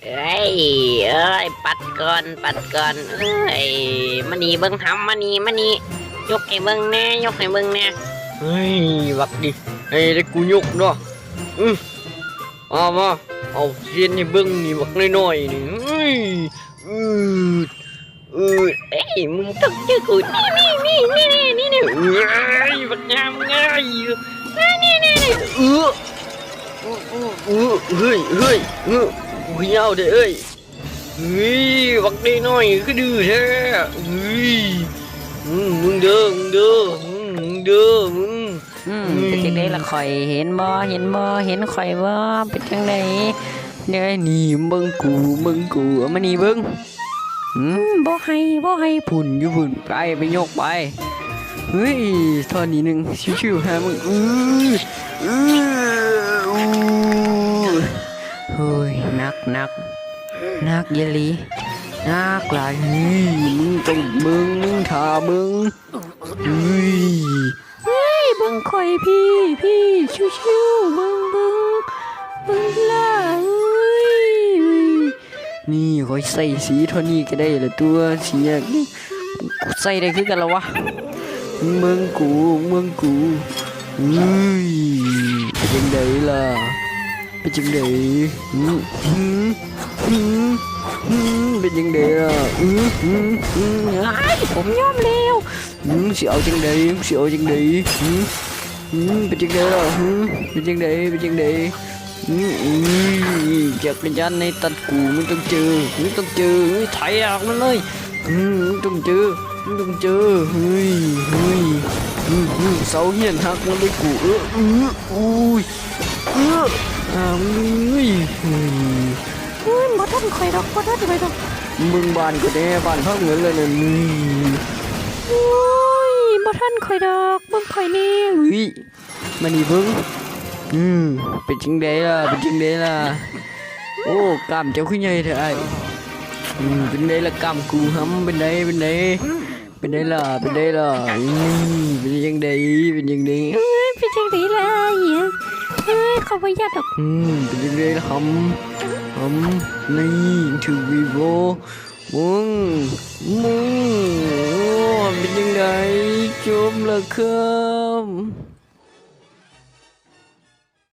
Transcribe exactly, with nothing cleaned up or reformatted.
เอ้ย เอ้ย ปัดก่อน ปัดก่อน เอ้ย มานี่เบิ่งหำ มานี่ มานี่ ยกให้เบิ่งแหน่ ยกให้เบิ่งแหน่ เฮ้ย บักดิ เฮ้ย ได้กูยกเนาะ อือ เอามา เอาเฮ็ดให้เบิ่งนี่ บักน้อยๆนี่ เฮ้ย อืด อืด เอ้ย มึงต้องเจอกู นี่ นี่ นี่ นี่ นี่ นี่ นี่ เอ้ย บักยามเอ้ย นี่ นี่ นี่ นี่ เออ เออ เออ เฮ้ย เฮ้ย เออ กูยาวเด้อเอ้ย เฮ้ย บักน้อยๆ คือดื้อแท้ เฮ้ย มึง มึงเด้อ มึงเด้อ มึง มึงเด้อ มึง อืม อืม เป็นจังใดล่ะข่อย เห็นบ่ เห็นบ่ เห็นข่อยบ่ เป็นจังใด เด้อ นี่ เบิ่งกู เบิ่งกู เอามานี่เบิ่ง อืม บ่ให้ บ่ให้ พุ่นอยู่พุ่น ไป ไปยกไป เฮ้ย ท่อนี้หนึ่ง ชิวๆ หามึง อื้อ อื้อ อู้ เฮ้ย หนัก หนัก หนักอีหลี หนักหลาย เฮ้ย มึงต้องเบิ่ง มึงท่าเบิ่ง เฮ้ย เฮ้ย เบิ่งข่อยพี่ พี่ ชิวๆ เบิ่ง เบิ่ง เบิ่งล่ะ เฮ้ย นี่ข่อยใส่สีเท่านี้ก็ได้ละตัว สีแยกนี่ กูใส่ได้คือกันละวะ มึงเบิ่งกู มึงเบิ่งกู เฮ้ย เป็นจังใดล่ะ เป็นจังใด หืม หืม หืม หืม เป็นจังใดล่ะ หืม หืม หืม อ้าย ผมยอมแล้ว หืม สิเอาจังใด สิเอาจังใด หืม หืม เป็นจังใดล่ะ หืม เป็นจังใด เป็นจังใด หืม อืม จักรยานในตัดกู มึงต้องเจอ มึงต้องเจอ มึงไถออกมันเลย อืม มึงต้องเจอ มึงต้องเจอ เฮ้ย เฮ้ย อืม อืม เสาเฮียนหักมันเลยกู เออ เออ อุ้ย เออ อ่า เฮ้ย เฮ้ย เฮ้ย บ่ทันข่อยดอก บ่ทันข่อยดอก มึงบ้านกูแน่ บ้านพักเหมือนเลยนะ เฮ้ย โอ้ย บ่ทันข่อยดอก เบิ่งข่อยแน่ เฮ้ย มานี่เบิ่ง อืม เป็นจังใดล่ะ เป็นจังใดล่ะ โอ้ กล้ามเจ้าคือใหญ่แท้อ้าย อืม เป็นใดล่ะกล้ามกูหำ เป็นใด เป็นใด เป็นใดล่ะ เป็นใดล่ะ อืม เป็นจังใด เป็นจังใด เอ้ย เป็นจังใดล่ะ เอ้ย เขาบ่อยากดอก อืม เป็นจังใดล่ะหำ หำ นี่ ถือวีโว มึง มึง โอ้ เป็นจังใด จบแล้วครับ